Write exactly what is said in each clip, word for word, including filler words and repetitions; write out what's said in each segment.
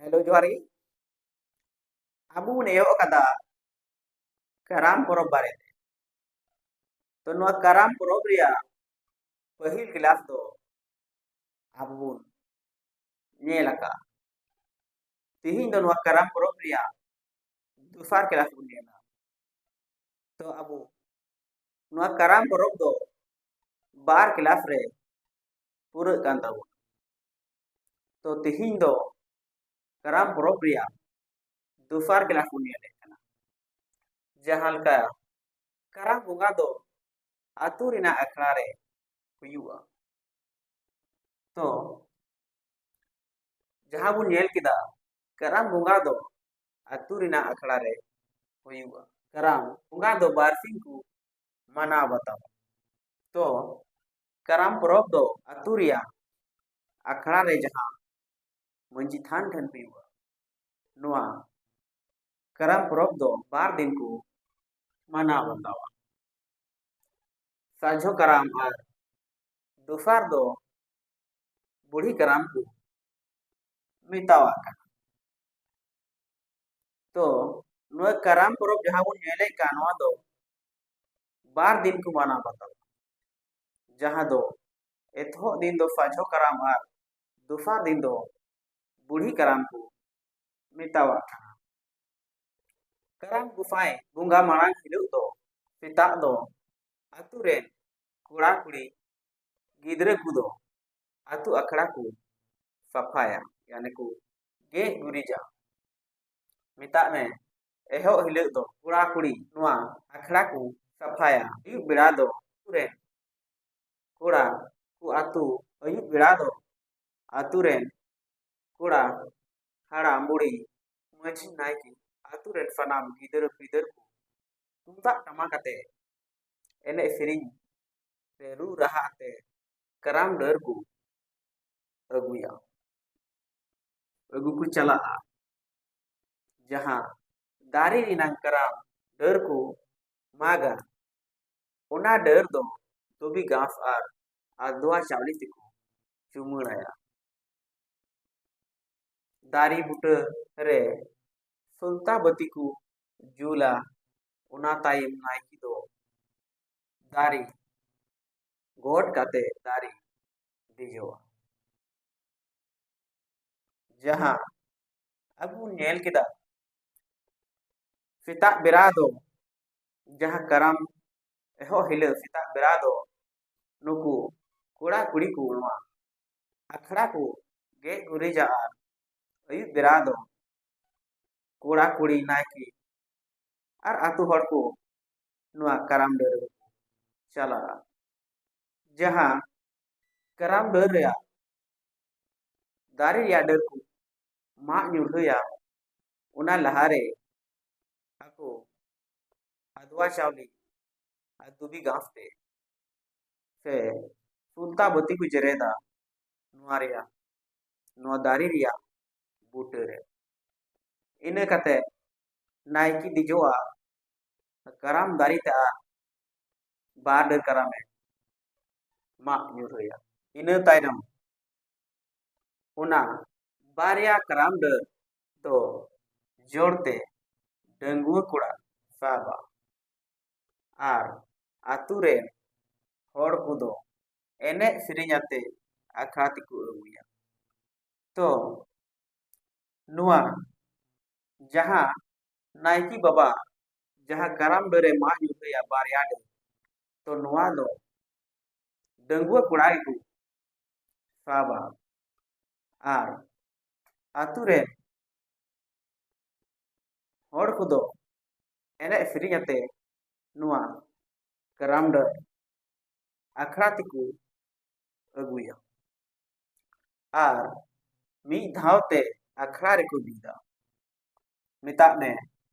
Hello, ᱡᱚᱦᱟᱨ ᱜᱮ᱾ ᱟᱵᱚ ᱵᱚᱱ ᱮᱦᱚᱵ ᱟᱠᱟᱫᱟ ᱠᱟᱨᱟᱢ ᱯᱚᱨᱚᱵᱽ ᱵᱟᱨᱮᱛᱮ᱾ ᱛᱚ, ᱱᱚᱣᱟ ᱠᱟᱨᱟᱢ ᱯᱚᱨᱚᱵᱽ ᱨᱮᱭᱟᱜ ᱯᱟᱹᱦᱤᱞ ᱠᱞᱟᱥ ᱫᱚ ᱟᱵᱚ ᱵᱚᱱ ᱧᱮᱞ ᱟᱠᱟᱫᱼᱟ᱾ ᱛᱮᱦᱮᱧ ᱫᱚ ᱱᱚᱣᱟ ᱠᱟᱨᱟᱢ ᱯᱚᱨᱚᱵᱽ ᱨᱮᱭᱟᱜ ᱫᱚᱥᱟᱨ ᱠᱞᱟᱥ ᱵᱚᱱ ᱧᱮᱞᱟ᱾ ᱛᱚ, ᱟᱵᱚ ᱱᱚᱣᱟ ᱠᱟᱨᱟᱢ ᱯᱚᱨᱚᱵᱽ ᱫᱚ ᱵᱟᱨ ᱠᱞᱟᱥ ᱨᱮ ᱯᱩᱨᱟᱹᱜ ᱠᱟᱱ ᱛᱟᱵᱚᱱᱟ᱾ ᱛᱚ, ᱛᱮᱦᱮᱧ ᱫᱚ ᱠᱟᱨᱟᱢ ᱯᱚᱨᱚᱵᱽ ᱨᱮᱭᱟᱜ ᱫᱚᱥᱟᱨ ᱠᱞᱟᱥ ᱵᱚᱱ ᱧᱮᱞᱮᱫ ᱠᱟᱱᱟ᱾ ᱡᱟᱦᱟᱸ ᱞᱮᱠᱟ ᱠᱟᱨᱟᱢ ᱵᱚᱸᱜᱟ ᱫᱚ ᱟᱹᱛᱩ ᱨᱮᱱᱟᱜ ᱟᱠᱷᱲᱟ ᱨᱮ ᱦᱩᱭᱩᱜᱼᱟ᱾ ᱛᱚ, ᱡᱟᱦᱟᱸ ᱵᱚᱱ ᱧᱮᱞ ᱠᱮᱫᱟ, ᱠᱟᱨᱟᱢ ᱵᱚᱸᱜᱟ ᱫᱚ ᱟᱹᱛᱩ ᱨᱮᱱᱟᱜ ᱟᱠᱷᱲᱟ ᱨᱮ ᱦᱩᱭᱩᱜᱼᱟ᱾ ᱠᱟᱨᱟᱢ ᱵᱚᱸᱜᱟ ᱫᱚ ᱵᱟᱨ ᱥᱤᱧ ᱠᱚ ᱢᱟᱱᱟᱣ ᱵᱟᱛᱟᱣᱟ᱾ ᱛᱚ, ᱠᱟᱨᱟᱢ ᱯᱚᱨᱚᱵᱽ ᱫᱚ ᱟᱹᱛᱩ ᱨᱮᱭᱟᱜ ᱟᱠᱷᱲᱟ ᱨᱮ ᱡᱟᱦᱟᱸ ᱢᱟᱹᱡᱷᱤ ᱛᱷᱟᱱ ᱴᱷᱮᱱ ᱦᱩᱭᱩᱜᱼᱟ᱾ ᱱᱚᱣᱟ ᱠᱟᱨᱟᱢ ᱯᱚᱨᱚᱵᱽ ᱫᱚ ᱵᱟᱨ ᱫᱤᱱ ᱠᱚ ᱢᱟᱱᱟᱣ ᱵᱟᱛᱟᱣᱟ᱾ ᱥᱟᱡᱷᱚ ᱠᱟᱨᱟᱢ ᱟᱨ ᱫᱚᱥᱟᱨ ᱫᱚ ᱵᱩᱲᱦᱤ ᱠᱟᱨᱟᱢ ᱠᱚ ᱢᱮᱛᱟᱣᱟᱜ ᱠᱟᱱᱟ᱾ ᱛᱚ, ᱱᱚᱣᱟ ᱠᱟᱨᱟᱢ ᱯᱚᱨᱚᱵᱽ ᱡᱟᱦᱟᱸ ᱵᱚᱱ ᱧᱮᱞᱮᱫ ᱠᱟᱱ, ᱱᱚᱣᱟ ᱫᱚ ᱵᱟᱨ ᱫᱤᱱ ᱠᱚ ᱢᱟᱱᱟᱣ ᱵᱟᱛᱟᱣᱟ, ᱡᱟᱦᱟᱸ ᱫᱚ ᱮᱛᱚᱦᱚᱵ ᱫᱤᱱ ᱫᱚ ᱥᱟᱡᱷᱚ ᱠᱟᱨᱟᱢ ᱟᱨ ᱫᱚᱥᱟᱨ ᱫᱤᱱ ᱫᱚ ᱵᱩᱲᱦᱤ ᱠᱟᱨᱟᱢ ᱠᱚ ᱢᱮᱛᱟᱣᱟᱜ ᱠᱟᱱᱟ᱾ ᱠᱟᱨᱟᱢ ᱜᱚᱸᱥᱟᱭ ᱵᱚᱸᱜᱟ ᱢᱟᱲᱟᱝ ᱦᱤᱞᱳᱜ ᱫᱚ ᱥᱮᱛᱟᱜ ᱫᱚ ᱟᱹᱛᱩ ᱨᱮᱱ ᱠᱚᱲᱟ ᱠᱩᱲᱤ, ᱜᱤᱫᱽᱨᱟᱹ ᱠᱚᱫᱚ ᱟᱹᱛᱩ ᱟᱠᱷᱲᱟ ᱠᱚ ᱥᱟᱯᱷᱟᱭᱟ, ᱭᱟᱱᱤ ᱠᱚ ᱜᱮᱡ ᱜᱩᱨᱤᱡᱟ᱾ ᱢᱮᱛᱟᱜ ᱢᱮ, ᱮᱦᱚᱵ ᱦᱤᱞᱳᱜ ᱫᱚ ᱠᱚᱲᱟ ᱠᱩᱲᱤ ᱱᱚᱣᱟ ᱟᱠᱷᱲᱟ ᱠᱚ ᱥᱟᱯᱷᱟᱭᱟ᱾ ᱟᱹᱭᱩᱵ ᱵᱮᱲᱟ ᱫᱚ ᱟᱹᱛᱩ ᱨᱮᱱ ᱠᱚᱲᱟ ᱠᱚ ᱟᱹᱛᱩ, ᱟᱹᱭᱩᱵ ᱵᱮᱲᱟ ᱫᱚ ᱟᱹᱛᱩ ᱨᱮᱱ ᱠᱚᱲᱟ, ᱦᱟᱲᱟᱢ ᱵᱩᱲᱦᱤ, ᱢᱟᱹᱡᱷᱤ ᱱᱟᱭᱠᱮ, ᱟᱹᱛᱩ ᱨᱮᱱ ᱥᱟᱱᱟᱢ ᱜᱤᱫᱽᱨᱟᱹ ᱯᱤᱫᱟᱹᱨ ᱠᱚ ᱛᱩᱢᱫᱟᱜ ᱴᱟᱢᱟᱠ ᱟᱛᱮ, ᱮᱱᱮᱡ ᱥᱮᱨᱮᱧ ᱨᱮ, ᱨᱩ ᱨᱟᱦᱟ ᱟᱛᱮ ᱠᱟᱨᱟᱢ ᱰᱟᱹᱨ ᱠᱚ ᱟᱹᱜᱩᱭᱟ, ᱟᱹᱜᱩ ᱠᱚ ᱪᱟᱞᱟᱜᱼᱟ᱾ ᱡᱟᱦᱟᱸ ᱫᱟᱨᱮ ᱨᱮᱱᱟᱝ ᱠᱟᱨᱟᱢ ᱰᱟᱹᱨ ᱠᱚ ᱢᱟᱜᱟ, ᱚᱱᱟ ᱰᱟᱹᱨ ᱫᱚ ᱫᱷᱩᱵᱤ ᱜᱷᱟᱥ ᱟᱨ ᱟᱫᱽᱣᱟ ᱪᱟᱣᱞᱮ ᱛᱮᱠᱚ ᱪᱩᱢᱟᱹᱲᱟᱭᱟ᱾ ᱫᱟᱨᱮ ᱵᱩᱴᱟᱹ ᱨᱮ ᱥᱩᱞᱛᱟ ᱵᱟᱹᱛᱤ ᱠᱚ ᱡᱩᱞᱟ᱾ ᱚᱱᱟ ᱛᱟᱭᱚᱢ ᱱᱟᱭᱠᱮ ᱫᱚ ᱫᱟᱨᱮ ᱜᱚᱰ ᱠᱟᱛᱮ ᱫᱟᱨᱮ ᱫᱮᱡᱚᱜᱼᱟ᱾ ᱡᱟᱦᱟᱸ ᱟᱵᱚ ᱧᱮᱞ ᱠᱮᱫᱟ, ᱥᱮᱛᱟᱜ ᱵᱮᱲᱟ ᱫᱚ, ᱡᱟᱦᱟᱸ ᱠᱟᱨᱟᱢ ᱮᱦᱚᱵ ᱦᱤᱞᱳᱜ ᱥᱮᱛᱟᱜ ᱵᱮᱲᱟ ᱫᱚ ᱱᱩᱠᱩ ᱠᱚᱲᱟ ᱠᱩᱲᱤ ᱠᱚ ᱱᱚᱣᱟ ᱟᱠᱷᱲᱟ ᱠᱚ ᱜᱮᱡ ᱜᱩᱨᱤᱡᱟ ᱟᱨ ᱟᱹᱭᱩᱵ ᱵᱮᱲᱟ ᱫᱚ ᱠᱚᱲᱟ ᱠᱩᱲᱤ ᱱᱟᱭᱠᱮ ᱟᱨ ᱟᱹᱛᱩ ᱦᱚᱲ ᱠᱚ ᱱᱚᱣᱟ ᱠᱟᱨᱟᱢ ᱰᱟᱹᱨ ᱨᱮᱠᱚ ᱪᱟᱞᱟᱜᱼᱟ᱾ ᱡᱟᱦᱟᱸ ᱠᱟᱨᱟᱢ ᱰᱟᱹᱨ ᱨᱮᱭᱟᱜ ᱫᱟᱨᱮ ᱨᱮᱭᱟᱜ ᱰᱟᱹᱨ ᱠᱚ ᱢᱟᱜ ᱧᱩᱨᱦᱟᱹᱭᱟ, ᱚᱱᱟ ᱞᱟᱦᱟᱨᱮ ᱟᱠᱚ ᱟᱫᱽᱣᱟ ᱪᱟᱣᱞᱮ ᱟᱨ ᱫᱷᱩᱵᱤ ᱜᱷᱟᱥ ᱛᱮ ᱥᱮ ᱥᱩᱞᱛᱟ ᱵᱟᱹᱛᱤ ᱠᱚ ᱡᱮᱨᱮᱫᱟ ᱱᱚᱣᱟ ᱨᱮᱭᱟᱜ, ᱱᱚᱣᱟ ᱫᱟᱨᱮ ᱨᱮᱭᱟᱜ ᱵᱩᱴᱟᱹ ᱨᱮ᱾ ᱤᱱᱟᱹ ᱠᱟᱛᱮ ᱱᱟᱭᱠᱮ ᱫᱮᱡᱚᱜᱼᱟ ᱠᱟᱨᱟᱢ ᱫᱟᱨᱮ ᱛᱮ ᱟᱨ ᱵᱟᱨ ᱰᱟᱹᱨ ᱠᱟᱨᱟᱢᱮ ᱢᱟᱜ ᱧᱩᱨᱦᱟᱹᱭᱟ᱾ ᱤᱱᱟᱹ ᱛᱟᱭᱱᱚᱢ ᱚᱱᱟ ᱵᱟᱨᱭᱟ ᱠᱟᱨᱟᱢ ᱰᱟᱹᱨ ᱫᱚ ᱡᱚᱲᱛᱮ ᱰᱟᱺᱜᱩᱣᱟᱹ ᱠᱚᱲᱟ ᱥᱟᱵᱟ ᱟᱨ ᱟᱛᱳ ᱨᱮᱱ ᱦᱚᱲ ᱠᱚᱫᱚ ᱮᱱᱮᱡ ᱥᱮᱨᱮᱧ ᱟᱛᱮ ᱟᱠᱷᱲᱟ ᱛᱮᱠᱚ ᱟᱹᱜᱩᱭᱟ᱾ ᱛᱚ ᱱᱚᱣᱟ ᱡᱟᱦᱟᱸ ᱱᱟᱭᱠᱮ ᱵᱟᱵᱟ ᱡᱟᱦᱟᱸ ᱠᱟᱨᱟᱢ ᱰᱟᱹᱨᱮ ᱢᱟᱜ ᱧᱩᱨᱦᱟᱹᱭᱟ ᱵᱟᱨᱭᱟ ᱰᱟᱹᱨ, ᱛᱚ ᱱᱚᱣᱟ ᱫᱚ ᱰᱟᱺᱜᱩᱣᱟᱹ ᱠᱚᱲᱟ ᱜᱮᱠᱚ ᱥᱟᱵᱟ ᱟᱨ ᱟᱛᱳ ᱨᱮ ᱦᱚᱲ ᱠᱚᱫᱚ ᱮᱱᱮᱡ ᱥᱮᱨᱮᱧ ᱟᱛᱮ ᱱᱚᱣᱟ ᱠᱟᱨᱟᱢ ᱰᱟᱹᱨ ᱟᱠᱷᱲᱟ ᱛᱮᱠᱚ ᱟᱹᱜᱩᱭᱟ ᱟᱨ ᱢᱤᱫ ᱫᱷᱟᱣ ᱛᱮ ᱟᱠᱷᱲᱟ ᱨᱮᱠᱚ ᱵᱤᱫᱟ᱾ ᱢᱮᱛᱟᱜ ᱢᱮ,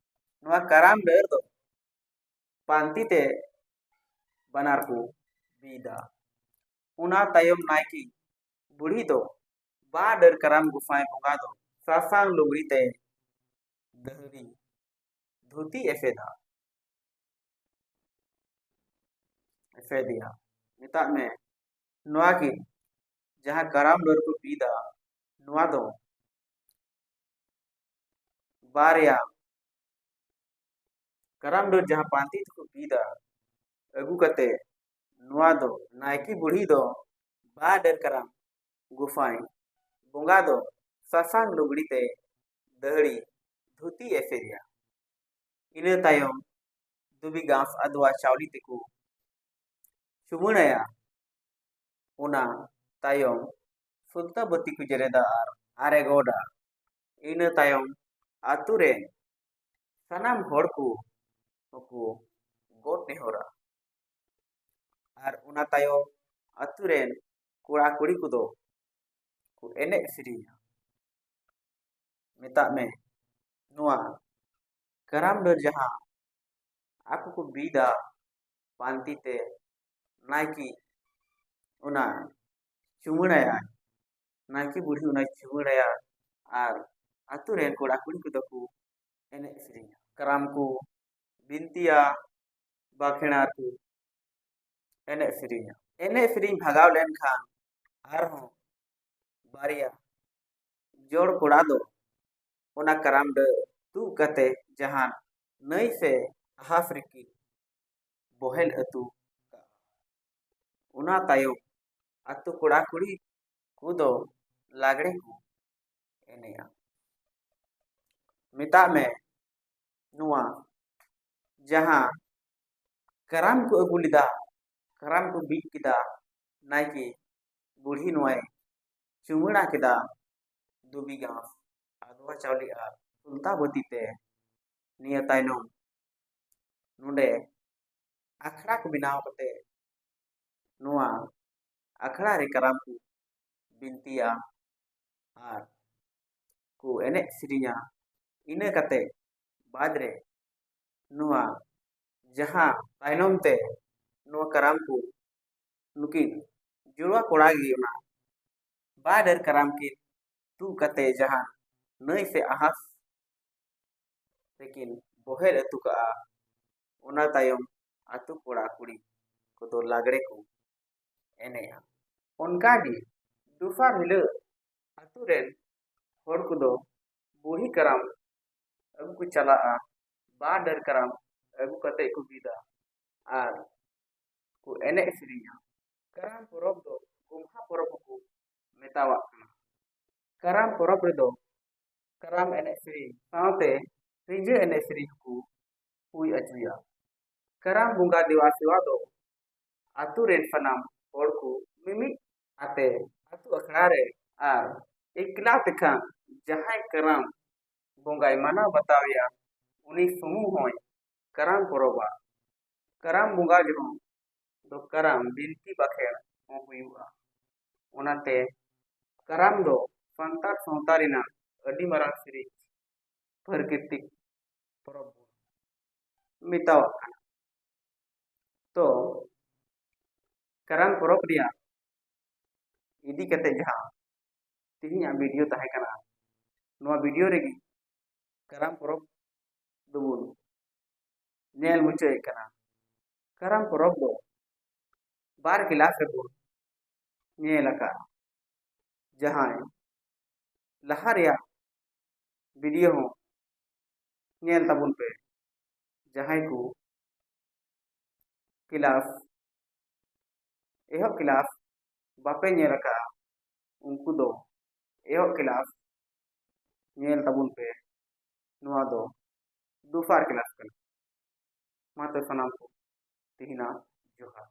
ᱱᱚᱣᱟ ᱠᱟᱨᱟᱢ ᱰᱟᱹᱨ ᱫᱚ ᱯᱟᱱᱛᱤ ᱛᱮ ᱵᱟᱱᱟᱨ ᱠᱚ ᱵᱤᱫᱟ᱾ ᱚᱱᱟ ᱛᱟᱭᱚᱢ ᱱᱟᱭᱠᱮ ᱵᱩᱲᱦᱤ ᱫᱚ ᱵᱟᱨ ᱰᱟᱹᱨ ᱠᱟᱨᱟᱢ ᱜᱚᱸᱥᱟᱭ ᱵᱚᱸᱜᱟ ᱫᱚ ᱥᱟᱥᱟᱝ ᱞᱩᱜᱽᱲᱤ ᱛᱮ ᱫᱟᱹᱦᱲᱤ ᱫᱷᱩᱛᱤ ᱮᱯᱮᱫᱟ, ᱮᱯᱮᱫᱮᱭᱟ᱾ ᱢᱮᱛᱟᱜ ᱢᱮ, ᱱᱚᱣᱟ ᱜᱮ ᱡᱟᱦᱟᱸ ᱠᱟᱨᱟᱢ ᱰᱟᱹᱨ ᱠᱚ ᱵᱤᱫᱟ, ᱱᱚᱣᱟ ᱫᱚ ᱵᱟᱨᱭᱟ ᱠᱟᱨᱟᱢ ᱰᱟᱹᱨ ᱡᱟᱦᱟᱸ ᱯᱟᱱᱛᱤ ᱛᱮᱠᱚ ᱵᱤᱫᱟ, ᱟᱹᱜᱩ ᱠᱟᱛᱮ ᱱᱚᱣᱟ ᱫᱚ ᱱᱟᱭᱠᱮ ᱵᱩᱲᱦᱤ ᱫᱚ ᱵᱟᱨ ᱰᱟᱹᱨ ᱠᱟᱨᱟᱢ ᱜᱚᱸᱥᱟᱭ ᱵᱚᱸᱜᱟ ᱫᱚ ᱥᱟᱥᱟᱝ ᱞᱩᱜᱽᱲᱤ ᱛᱮ ᱫᱟᱹᱦᱲᱤ ᱫᱷᱩᱛᱤ ᱮᱥᱮᱫᱮᱭᱟ᱾ ᱤᱱᱟᱹ ᱛᱟᱭᱚᱢ ᱫᱷᱩᱵᱤ ᱜᱷᱟᱸᱥ ᱟᱫᱽᱣᱟ ᱪᱟᱣᱞᱮ ᱛᱮᱠᱚ ᱪᱩᱢᱟᱹᱲᱟᱭᱟ᱾ ᱚᱱᱟ ᱛᱟᱭᱚᱢ ᱥᱩᱞᱛᱟᱵᱟᱹᱛᱤ ᱠᱚ ᱡᱮᱨᱮᱫᱟ ᱟᱨ ᱟᱨᱮ ᱜᱚᱰᱟ᱾ ᱤᱱᱟᱹ ᱛᱟᱭᱚᱢ ᱟᱛᱳ ᱨᱮ ᱥᱟᱱᱟᱢ ᱦᱚᱲ ᱠᱚ ᱦᱚᱸᱠᱚ ᱜᱚᱰ ᱱᱮᱦᱚᱨᱟ᱾ ᱟᱨ ᱚᱱᱟ ᱛᱟᱭᱚᱢ ᱟᱛᱳ ᱨᱮᱱ ᱠᱚᱲᱟ ᱠᱩᱲᱤ ᱠᱚᱫᱚ ᱠᱚ ᱮᱱᱮᱡ ᱥᱮᱨᱮᱧᱟ᱾ ᱢᱮᱛᱟᱜ ᱢᱮ, ᱱᱚᱣᱟ ᱠᱟᱨᱟᱢ ᱰᱟᱹᱨ ᱡᱟᱦᱟᱸ ᱟᱠᱚ ᱠᱚ ᱵᱤᱫᱟ ᱯᱟᱱᱛᱤ ᱛᱮ, ᱱᱟᱭᱠᱮ ᱚᱱᱟ ᱪᱩᱢᱟᱹᱲᱟᱭᱟᱭ, ᱱᱟᱭᱠᱮ ᱵᱩᱲᱦᱤ ᱚᱱᱟᱭ ᱪᱩᱢᱟᱹᱲᱟᱭᱟ᱾ ᱟᱨ ᱟᱛᱳ ᱨᱮᱱ ᱠᱚᱲᱟ ᱠᱩᱲᱤ ᱠᱚᱫᱚ ᱠᱚ ᱮᱱᱮᱡ ᱥᱮᱨᱮᱧᱟ, ᱠᱟᱨᱟᱢ ᱠᱚ ᱵᱤᱱᱛᱤᱭᱟ, ᱵᱟᱠᱷᱮᱲᱟ ᱠᱚ ᱮᱱᱮᱡ ᱥᱮᱨᱮᱧᱟ᱾ ᱮᱱᱮᱡ ᱥᱮᱨᱮᱧ ᱵᱷᱟᱜᱟᱣ ᱞᱮᱱᱠᱷᱟᱱ ᱟᱨᱦᱚᱸ ᱵᱟᱨᱭᱟ ᱡᱚᱲ ᱠᱚᱲᱟ ᱫᱚ ᱚᱱᱟ ᱠᱟᱨᱟᱢ ᱰᱟᱹᱨ ᱛᱩᱫ ᱠᱟᱛᱮ ᱡᱟᱦᱟᱱ ᱱᱟᱹᱭ ᱥᱮ ᱟᱦᱟᱥ ᱨᱮᱠᱤᱱ ᱵᱚᱦᱮᱞ ᱟᱹᱛᱩ ᱠᱟᱜᱼᱟ᱾ ᱚᱱᱟ ᱛᱟᱭᱚᱢ ᱟᱛᱳ ᱠᱚᱲᱟ ᱠᱩᱲᱤ ᱠᱚᱫᱚ ᱞᱟᱜᱽᱲᱮ ᱠᱚ ᱮᱱᱮᱡᱼᱟ᱾ ᱢᱮᱛᱟᱜ ᱢᱮ, ᱱᱚᱣᱟ ᱡᱟᱦᱟᱸ ᱠᱟᱨᱟᱢ ᱠᱚ ᱟᱹᱜᱩ ᱞᱮᱫᱟ, ᱠᱟᱨᱟᱢ ᱠᱚ ᱵᱤᱫ ᱠᱮᱫᱟ, ᱱᱟᱭᱠᱮ ᱵᱩᱲᱦᱤ ᱱᱚᱣᱟᱭ ᱪᱩᱢᱟᱹᱲᱟ ᱠᱮᱫᱟ ᱫᱷᱩᱵᱤ ᱜᱷᱟᱸᱥ, ᱟᱫᱽᱣᱟ ᱪᱟᱣᱞᱮ ᱟᱨ ᱥᱩᱞᱛᱟᱵᱟᱹᱛᱤ ᱛᱮ᱾ ᱱᱤᱭᱟᱹ ᱛᱟᱭᱱᱚᱢ ᱱᱚᱰᱮ ᱟᱠᱷᱲᱟ ᱠᱚ ᱵᱮᱱᱟᱣ ᱠᱟᱛᱮ ᱱᱚᱣᱟ ᱟᱠᱷᱲᱟ ᱨᱮ ᱠᱟᱨᱟᱢ ᱠᱚ ᱵᱤᱱᱛᱤᱭᱟ ᱟᱨ ᱠᱚ ᱮᱱᱮᱡ ᱥᱮᱨᱮᱧᱟ᱾ ᱤᱱᱟᱹ ᱠᱟᱛᱮ ᱵᱟᱫᱽ ᱨᱮ ᱱᱚᱣᱟ ᱡᱟᱦᱟᱸ ᱛᱟᱭᱱᱚᱢ ᱛᱮ ᱱᱚᱣᱟ ᱠᱟᱨᱟᱢ ᱠᱚ ᱱᱩᱠᱤᱱ ᱡᱩᱲᱣᱟ ᱠᱚᱲᱟ ᱜᱮ ᱚᱱᱟ ᱵᱟᱨ ᱰᱟᱹᱨ ᱠᱟᱨᱟᱢ ᱠᱤᱱ ᱛᱩᱫ ᱠᱟᱛᱮ ᱡᱟᱦᱟᱸ ᱱᱟᱹᱭ ᱥᱮ ᱟᱦᱟᱥ ᱨᱮᱠᱤᱱ ᱵᱚᱦᱮᱞ ᱟᱹᱛᱩ ᱠᱟᱜᱼᱟ, ᱚᱱᱟ ᱛᱟᱭᱚᱢ ᱟᱹᱛᱩ ᱠᱚᱲᱟ ᱠᱩᱲᱤ ᱠᱚᱫᱚ ᱞᱟᱜᱽᱲᱮ ᱠᱚ ᱮᱱᱮᱡᱼᱟ᱾ ᱚᱱᱠᱟᱜᱮ ᱫᱚᱥᱟᱨ ᱦᱤᱞᱳᱜ ᱟᱹᱛᱩ ᱨᱮᱱ ᱦᱚᱲ ᱠᱚᱫᱚ ᱵᱩᱲᱦᱤ ᱠᱟᱨᱟᱢ ᱟᱹᱜᱩ ᱠᱚ ᱪᱟᱞᱟᱜᱼᱟ᱾ ᱵᱟᱨ ᱰᱟᱹᱨ ᱠᱟᱨᱟᱢ ᱟᱹᱜᱩ ᱠᱟᱛᱮ ᱠᱚ ᱵᱤᱫᱟ ᱟᱨ ᱠᱚ ᱮᱱᱮᱡ ᱥᱮᱨᱮᱧᱟ᱾ ᱠᱟᱨᱟᱢ ᱯᱚᱨᱚᱵᱽ ᱫᱚ ᱜᱚᱢᱦᱟ ᱯᱚᱨᱚᱵᱽ ᱦᱚᱸᱠᱚ ᱢᱮᱛᱟᱣᱟᱜ ᱠᱟᱱᱟ᱾ ᱠᱟᱨᱟᱢ ᱯᱚᱨᱚᱵᱽ ᱨᱮᱫᱚ ᱠᱟᱨᱟᱢ ᱮᱱᱮᱡ ᱥᱮᱨᱮᱧ ᱥᱟᱶᱛᱮ ᱨᱤᱸᱡᱟᱹ ᱮᱱᱮᱡ ᱥᱮᱨᱮᱧ ᱦᱚᱸᱠᱚ ᱦᱩᱭ ᱦᱚᱪᱚᱭᱟ᱾ ᱠᱟᱨᱟᱢ ᱵᱚᱸᱜᱟ ᱫᱮᱵᱟ ᱥᱮᱵᱟ ᱫᱚ ᱟᱛᱳ ᱨᱮᱱ ᱥᱟᱱᱟᱢ ᱦᱚᱲ ᱠᱚ ᱢᱤᱢᱤᱫ ᱟᱛᱮ ᱟᱛᱳ ᱟᱠᱷᱲᱟ ᱨᱮ ᱟᱨ ᱮᱠᱞᱟ ᱛᱮᱠᱷᱟᱱ ᱡᱟᱦᱟᱸᱭ ᱠᱟᱨᱟᱢ ᱵᱚᱸᱜᱟᱭ ᱢᱟᱱᱟᱣ ᱵᱟᱛᱟᱣᱮᱭᱟ, ᱩᱱᱤ ᱥᱩᱢᱩᱝ ᱦᱚᱸᱭ ᱠᱟᱨᱟᱢ ᱯᱚᱨᱚᱵᱟ᱾ ᱠᱟᱨᱟᱢ ᱵᱚᱸᱜᱟ ᱡᱚᱦᱚᱜ ᱫᱚ ᱠᱟᱨᱟᱢ ᱵᱤᱱᱛᱤ ᱵᱟᱠᱷᱮᱬ ᱦᱚᱸ ᱦᱩᱭᱩᱜᱼᱟ᱾ ᱚᱱᱟᱛᱮ ᱠᱟᱨᱟᱢ ᱫᱚ ᱥᱟᱱᱛᱟᱲ ᱥᱟᱶᱛᱟ ᱨᱮᱱᱟᱜ ᱟᱹᱰᱤ ᱢᱟᱨᱟᱝ ᱥᱮᱨᱮᱧ ᱯᱨᱟᱠᱨᱤᱛᱤᱠ ᱯᱚᱨᱚᱵᱽ ᱵᱚᱱ ᱢᱮᱛᱟᱣᱟᱜ ᱠᱟᱱᱟ᱾ ᱛᱚ ᱠᱟᱨᱟᱢ ᱯᱚᱨᱚᱵᱽ ᱨᱮᱭᱟᱜ ᱤᱫᱤ ᱠᱟᱛᱮ ᱡᱟᱦᱟᱸ ᱛᱮᱦᱮᱧᱟᱜ ᱵᱷᱤᱰᱤᱭᱳ ᱛᱟᱦᱮᱸ ᱠᱟᱱᱟ, ᱱᱚᱣᱟ ᱵᱷᱤᱰᱤᱭᱳ ᱨᱮᱜᱮ ᱠᱟᱨᱟᱢ ᱯᱚᱨᱚᱵᱽ ᱫᱚᱵᱚᱱ ᱧᱮᱞ ᱢᱩᱪᱟᱹᱫ ᱠᱟᱱᱟ᱾ ᱠᱟᱨᱟᱢ ᱯᱚᱨᱚᱵᱽ ᱫᱚ ᱵᱟᱨ ᱠᱮᱞᱟᱥ ᱨᱮᱵᱚᱱ ᱧᱮᱞ ᱟᱠᱟᱫᱼᱟ᱾ ᱡᱟᱦᱟᱸᱭ ᱞᱟᱦᱟ ᱨᱮᱭᱟᱜ ᱵᱷᱤᱰᱤᱭᱳ ᱦᱚᱸ ᱧᱮᱞ ᱛᱟᱵᱚᱱ ᱯᱮ᱾ ᱡᱟᱦᱟᱸᱭ ᱠᱚ ᱠᱮᱞᱟᱥ, ᱮᱦᱚᱵ ᱠᱮᱞᱟᱥ ᱵᱟᱯᱮ ᱧᱮᱞ ᱟᱠᱟᱫᱼᱟ, ᱩᱱᱠᱩ ᱫᱚ ᱮᱦᱚᱵ ᱠᱮᱞᱟᱥ ᱧᱮᱞ ᱛᱟᱵᱚᱱ ᱯᱮ᱾ ᱱᱚᱣᱟ ᱫᱚ ᱫᱚᱥᱟᱨ ᱠᱮᱞᱟᱥ ᱠᱟᱱᱟ᱾ ᱢᱟ ᱛᱚᱵᱮ ᱥᱟᱱᱟᱢ ᱠᱚ ᱛᱮᱦᱮᱧᱟᱜ ᱡᱚᱦᱟᱨ᱾